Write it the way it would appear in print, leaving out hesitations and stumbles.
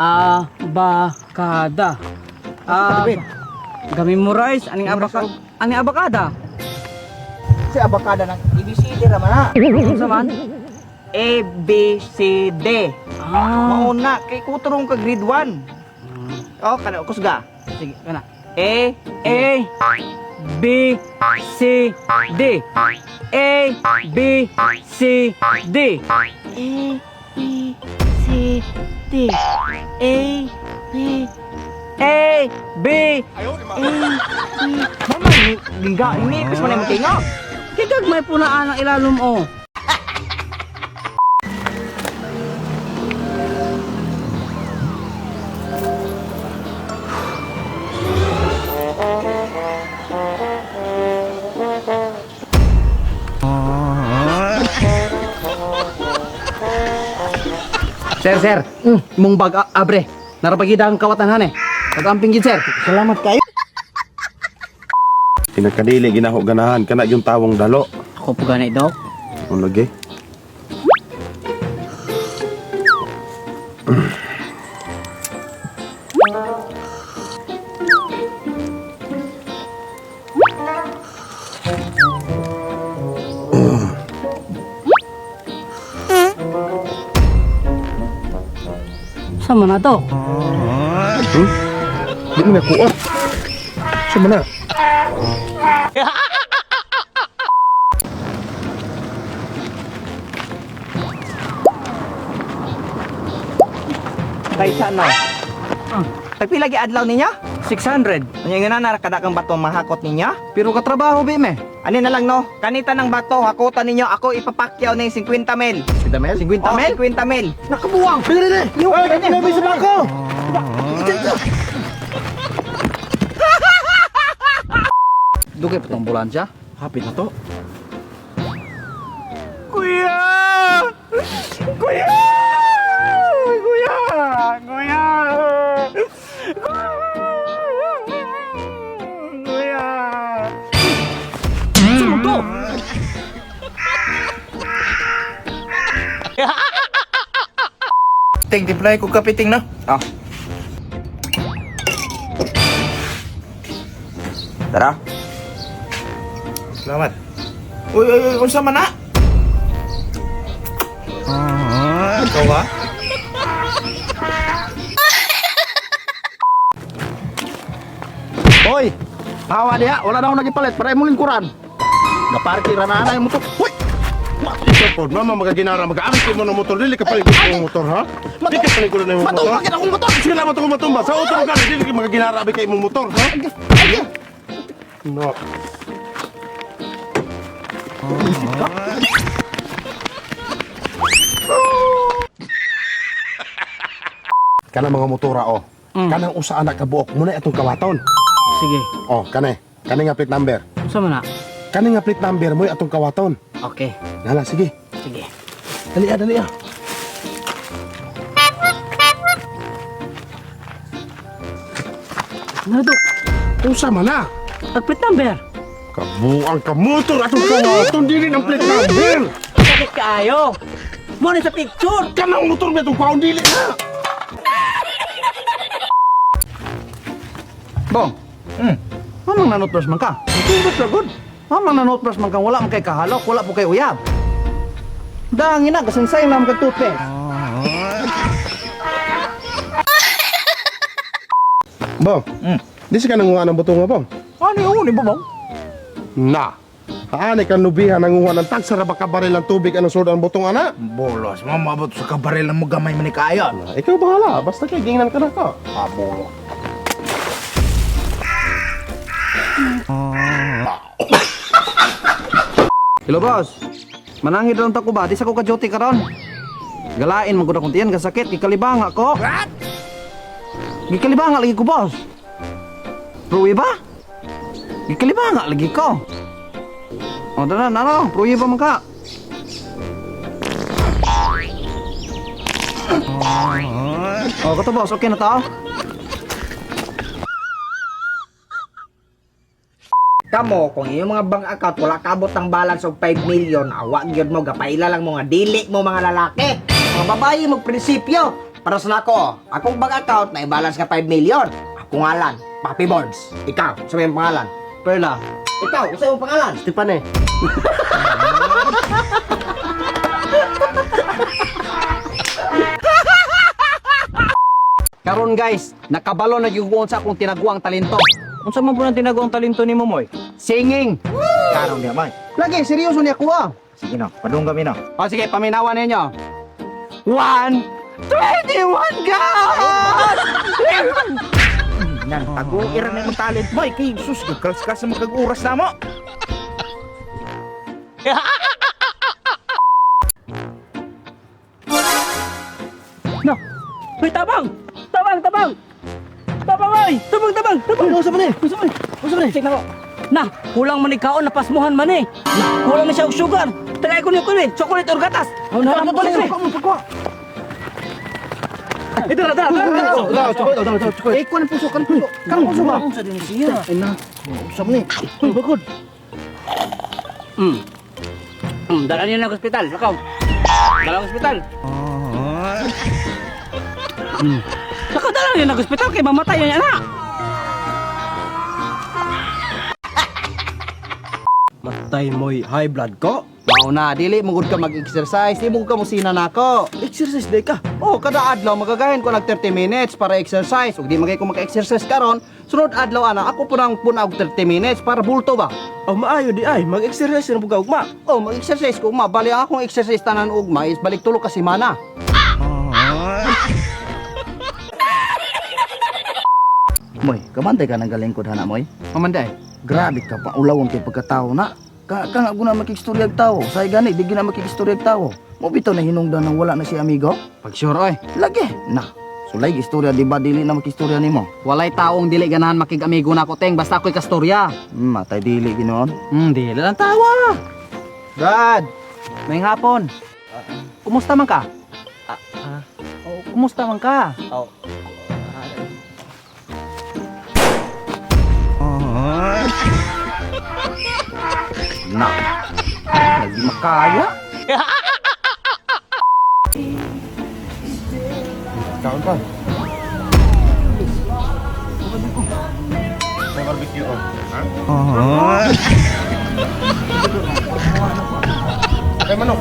Abakada. Ah, gamemorize aning abaka. Aning abakada. Si abakada ng ABCD ra man na. Unsa man? A B C D. Ah, Mauna kay kuturong ka grade 1. Oh, kana kusga. Sige, kana. A A B C D. A B C D. A B C D A B A B. A B. Mama, giga inipis mo na imong tingog. Kigagmay po na ang ilalom oh. Sir, sir. Imong bag abre. Narapagida ang kawatan han eh. Pag-amping gid, sir. Salamat kayo. Pinakadili ginaho ganahan kana yung tawong dalo. Ako po gani, dok. Ang lagi. Sa man na, dok? Di mo nakuha. Sa man na? Kaysa na. Tagpila gi adlaw ninyo? 600. Unya nga na kada kang bato mahakot ninyo? Pero katrabaho, be, me. Ani na lang no? Kanita ng bato hakutan ninyo ako ipapakyaw na yung 50 mil. 50 mil? 50 Oh, mil? 50 mil. Nakabuwang! Dili dili. Ay, kami sa bangko. Dugay pa tong ambulansya. Hapit na to. Kuya! Kuya! Kuya! Kuya! Kuya! Sino to? Ting, timplay ko kape, ting, no? Oh. Tara. Salamat. Uy, uy, uy, unsa man na? Ikaw ba? Hoy, hawa diha, wala na akong nagipalit para imong lingkuran. Gaparki ra na na yung motor. Hoy! Ikaw po, mama magaginara mag-aamit mo ng motor dili ka palikod ng motor ha? Di ka palikod na imong motor. Matumba kita akong motor. Sige na mo matumba. Sa utro ka dili ka magaginara abi kay imong motor ha? No. Kanang mga motora oh. Kanang usa anak ka buok muna atong kawaton. Sige. Oh, kani. Kani nga plate number. Unsa man na? Kani nga plate number mo atong kawaton. Okay. Nala, sige. Sige. Dali ah, dali ah. Ano to? Usa man na. Ang plate number. Kabuang ka motor atong kawaton dili ng plate number. Sakit kaayo. Mo ni sa picture. Kanang motor mo itong kaon dili na. Bong. Mamang nanotbrush man ka. Tubos na good. Mamang nanotbrush man ka wala man kay kahalok, wala po kay uyab. Dangin na kasansay na man kag toothpaste. Bong. Di siya ka nanguha ng buto nga, Bong. Ano yun? Ibo ba? Na. Haani ka nubihan nanguha ng tagsa ra ba ka baril ang tubig anong sulod ang butong ana? Bolos, mamabot sa kabaril mo gamay man ni kayo. Na, ikaw bahala. Basta kay gingnan ka na ka. Ah, bolo. Hello boss. Manangit lang ta ko ba? Di sa ko ka duty karon. Galain man gud akong tiyan kasakit gikalibang ako. What? Gikalibang lagi ko boss. Pruwi ba? Gikalibang lagi ko. O dala na na, pruwi ba man ka? O kato boss, okay na to? Kamo, kung iyong mga bank account wala kabot ang balance og 5 million, awa gyud mo gapaila lang mo nga dili mo mga lalaki. Mga babae mo prinsipyo. Para sa nako, akong bank account na i-balance ka 5 million. Ako ngalan, Papi Boards. Ikaw, sa iyong pangalan. Perla. Ikaw, sa iyong pangalan. Stefan eh. Karon guys, nakabalo na gyud ko sa akong tinaguang talento. Unsa man po nang tinaguang talento nimo, Moy? Singing. Karon diya, Moy. Lagi seryoso niya kuha. Sige no, padung kami no. O sige, paminawan ninyo. 1:21, God! Nang tago-ira na imong talent, Moy. Kay sus, gkalskas sa mga oras na mo. No. Uy, tabang! Tabang, tabang! Tabang, oy! Tabang, tabang! Tabang! Unsa man eh? Unsa man? Unsa man eh? Check na ko. Na, kulang man ikaon, napasmuhan man eh. Na, kulang na siya og sugar. Tagay ko niyo kulit, chocolate or gatas. Oh, na, na, Ito na, tara, tara, tara. Eh, kuha ng puso, kuha ng puso. Kuha ng puso ba? Unsa din siya? Ay na. Unsa man eh? Uy, bagod. Dala niya ng ospital, lakaw. Dala ng ospital. Lakaw, dala niya ng ospital kay mamatay niya na. Matay mo'y high blood ko. Mao na, dili mo gud ka mag-exercise, di mo gud ka musina nako. Exercise day ka. Oh, kada adlaw magagahin ko nag 30 minutes para exercise. Ug di magay ko maka-exercise karon, sunod adlaw ana ako punang puna og 30 minutes para bulto ba. Oh, maayo di ay. Mag-exercise na buga ugma. Oh, mag-exercise ko ugma. Bali ang akong exercise tanan ugma is balik tulo ka semana. Moy, kamantay ka ng galing ko na, Moy. Mamanday. Grabe ka pa, ulawon kay pagkatao na. Ka, ka nga guna makikistoryag tao. Say gani, di gina makikistoryag tao. Mo bitaw na hinungdan nang wala na si amigo. Pag sure oy. Lagi, na. Sulay istorya di ba dili na makistorya nimo? Walay taong dili ganahan makig-amigo nako teng basta ako'y kastorya. Matay dili ginoon. Dili lang tawa. Brad, may hapon. Kumusta man ka? Oh, kumusta man ka? Oh. Na. Lagi makaya. Kaon pa. May barbecue oh. Ha? Ay manok.